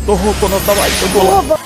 तोहो कोनो दवाई के गोला।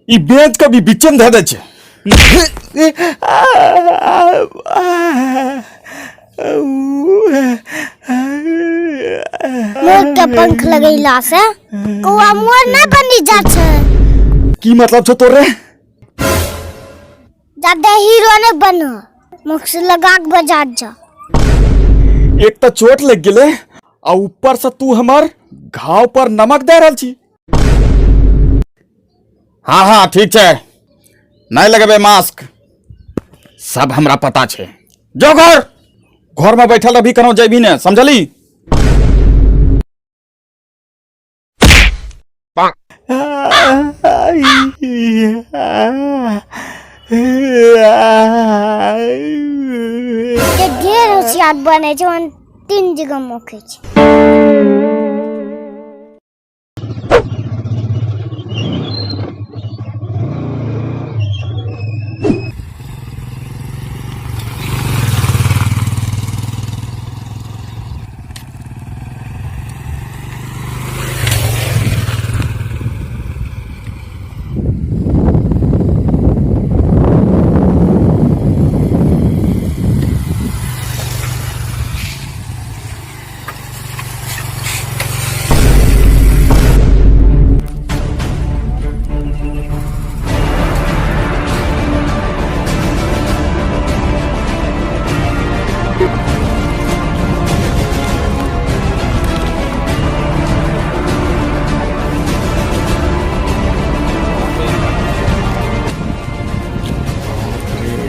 ई बेच के भी बीचे में धऽ दै छै। मोर के पंख लगैला से कौआ मोर नहीं बनी जा छै। की मतलब छौ तोर रे? ज्यादा हीरो नहीं बनो, मुख लगा के बजा जा। एक तऽ चोट लग गेलै आ ऊपर से तू हमर घाव पर नमक दे रहल छी। हाँ हाँ ठीक छै, नहीं लगेबै मास्क, सब हमरा पता छै। जो घर घर में बैठल अभी कनो जेबी ने, समझली? जे ढेर होशियार बनै छै ओहन तीन जगह मोखै छै।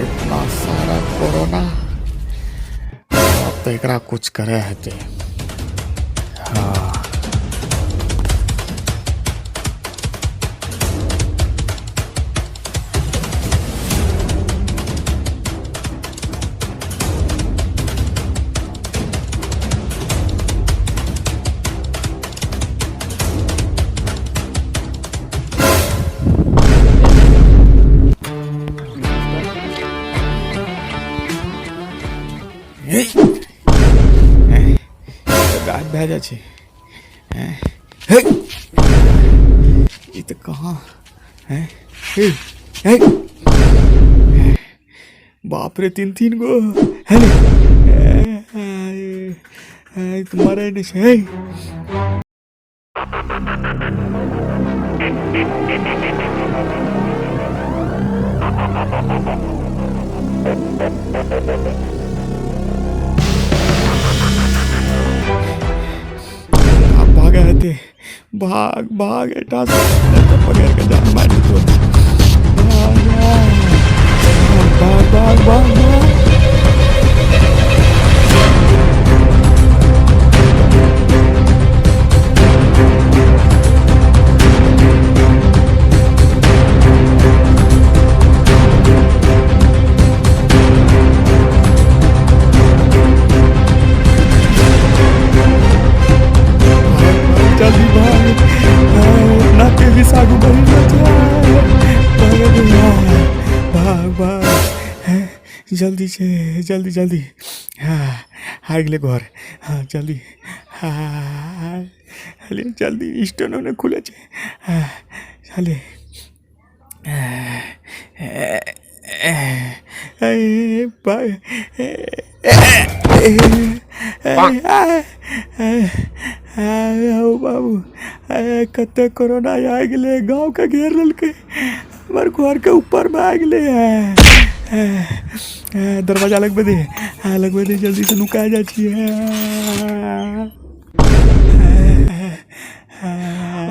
इतना सारा कोरोना, अब तो एकरा कुछ करे हेतै। हाँ गायब भए जाइ छै। हे, ई तऽ कहाँ हैं? हे हे, बाप रे, तीन तीन गो है ने। तऽ मरै नहि छै। आब भागै हेतै। भाग भाग, एटा से पकड़ के जान मारि देतौ। भाग भाग भाग भाग भाग। जल्दी भाग, इतना तेजी से आगू बढ़ी ना जाए। भाग भाग भाग, जल्दी से जल्दी जल्दी। हाँ, आ गेलै घर। हाँ जल्दी, हाँ जल्दी, स्टोन ने खुले छै। हाँ चले। बाबू। कते कोरोना आ गेलै, गाँवके घेर लेलकै, हमर घरके ऊपरमे आ गेलै। दरवाजा लगबै दे, लगबै दे, जल्दी से नुका जाइ छियै।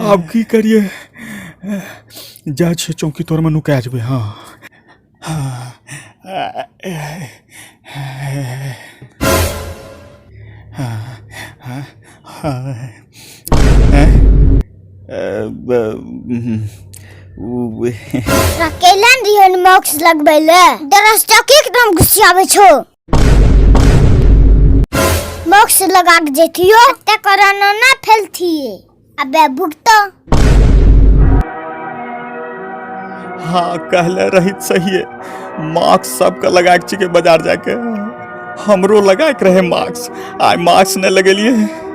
आब की करिए? जाइ छियै चौकी तोरमे नुका जेबै। हाँ हाँ हाँ हाँ कैलन दिहन मॉक्स लगबै ले दरस चौकी एकदम घुसियाबै छौ। मॉक्स लगा के जैतियो ते कोरोना ना फैलथिए। अबे भुगतो। हाँ, कहले रहित सही है, मास्क सबके लगा के छिके बाजार जाके। हमरो लगा के रहे मास्क, आइ मास्क नहि लगेलिए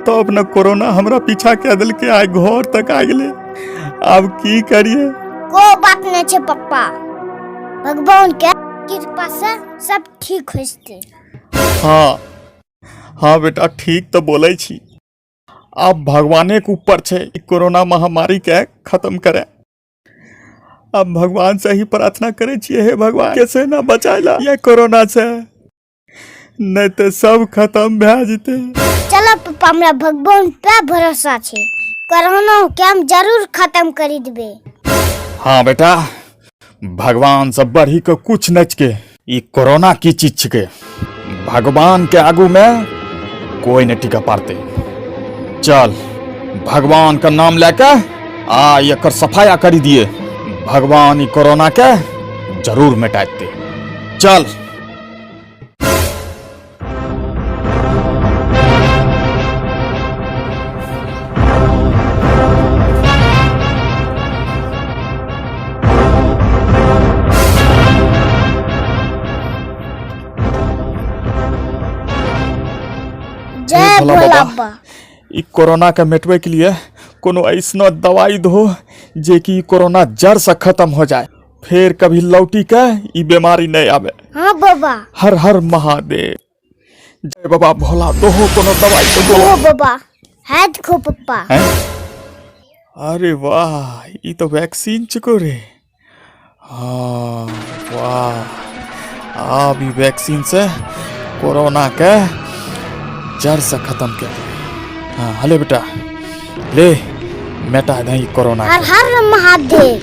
तब न कोरोना हमरा पीछा कए देलकै, आइ घर तक आ गेलै। आब की करिए? को बात नहीं छे पप्पा, भगवान के कृपा से सब ठीक हो जते। हाँ हाँ बेटा, ठीक तो बोलै छी। आब भगवाने के ऊपर छै ई कोरोना महामारी के खत्म करे। अब भगवान से ही प्रार्थना करे छियै, हे भगवान कैसे ना बचाइला ये कोरोना से, नहीं तो सब खत्म भए जेतै। चलो पप्पा, हमरा भगवान पे भरोसा छै, कोरोना के हम जरूर खत्म करी देबे। हाँ बेटा, भगवान से बढ़ी के कुछ नहीं छिके। ई कोरोना की चीज छिके, भगवान के आगू में कोई नहीं टिका पारते। चल भगवान का नाम लेके आ एकर सफाया करी दिए, भगवान ई कोरोना के जरूर मिटा देते। चल। जय भोला भोला बाबा। बाबा। ई कोरोना के मिटवे के लिए कोनो ऐसनो दवाई दो जे कि कोरोना जड़ से खत्म हो जाए, फिर कभी लौटी के ई बीमारी नहीं आवे। हाँ बाबा। हर हर महादेव, जय बाबा भोला, दोहो कोनो दवाई तो दो। ओ बाबा, है देखो पप्पा। हैं? अरे वाह, ई तो वैक्सीन चुको रे। हाँ वाह, आब ई वैक्सीन से कोरोना के जड़ से खत्म कर दे। हाँ हले बेटा, ले मेटा दही कोरोना हर के। हर महादेव।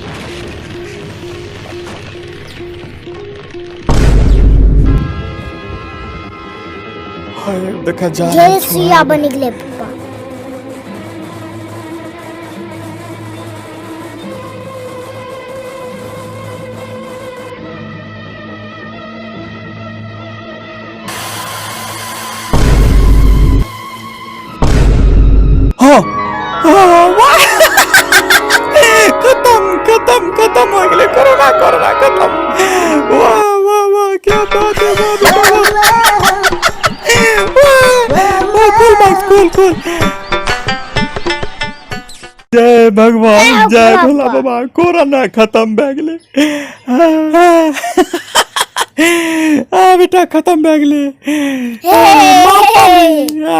हाय, देखा जा ढेर रहल छौ। सुइया बनि गेलै पप्पा। हाँ, हाँ, वाह! खत्म खत्म खत्म हो गेलै कोरोना, कोरोना खत्म। वाह वाह वाह, क्या बात है, वाह बेटा वाह। वाह, वाह, खोल मास्क, खोल खोल। जय भगवान, जय जय भोला भोला बाबा। बाबा, कोरोना खत्म भए गेलै। आ बेटा खत्म भए गेलै। हे। आ।